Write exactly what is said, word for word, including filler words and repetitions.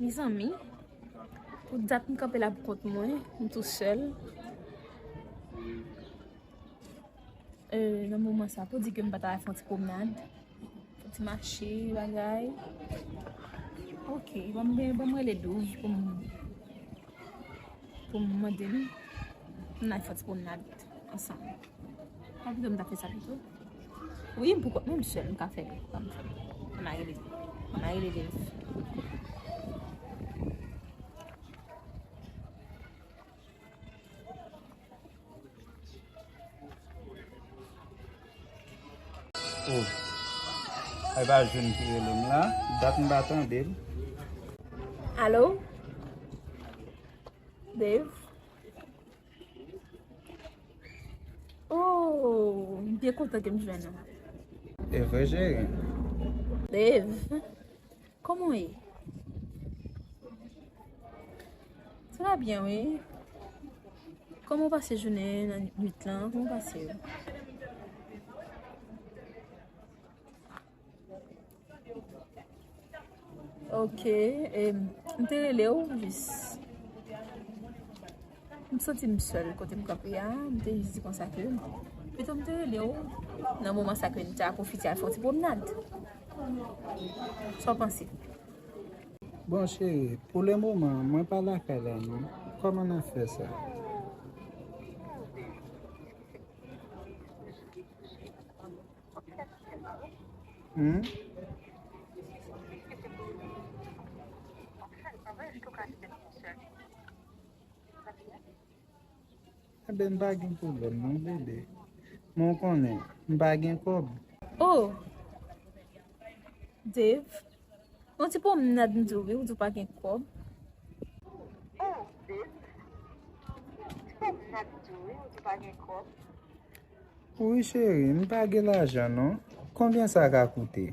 Mezanmi, pou dat m kanpe la pou kont mwen, m tou sèl. Euh, nan moman sa, pou di ke m pa ta fè yon ti pwomnad, yon ti mache, bagay. Ok, ban m, ban m rele Dove pou m, pou m mande l. M nan fè yon ti pwomnad ansanm. Pa pito m ta fè sa pito. Wi, m pou kont mwen, m sèl, m ka fè l. Ban m fè l. An n a rele, an n a rele Dave. Oh. E pa June ki rele m la. Dat m pa tande l. Alo? Dave? Oh, m byen kontan ke m jwenn ou. E vre, cheri? Dave, kòman w ye? Sa va byen, wi. Kòman w pase jounen nan nwit lan? Kòman w pase? Ok, em, m te rele w jis. M santi m sèl kote m kanpe a, m te jis di konsa ke pito m te rele w nan moman sa ke n ta pwofite al fè yon ti pwomnad. Sa w panse? Bon, cheri, pou le moman, mwen pa lakay la non. Kòman n ap fè sa? Hmm? Enben, m pa gen pwoblèm non, bebe. Men w konnen, m pa gen kòb. Oh! Dave, yon ti pwomnad m di w wi, ou di w pa gen kòb. Oh, Dave, yon ti pwomnad m di w wi, ou di w pa gen kòb. Wi, cheri, m pa gen lajan non. Konbyen sa ka koute?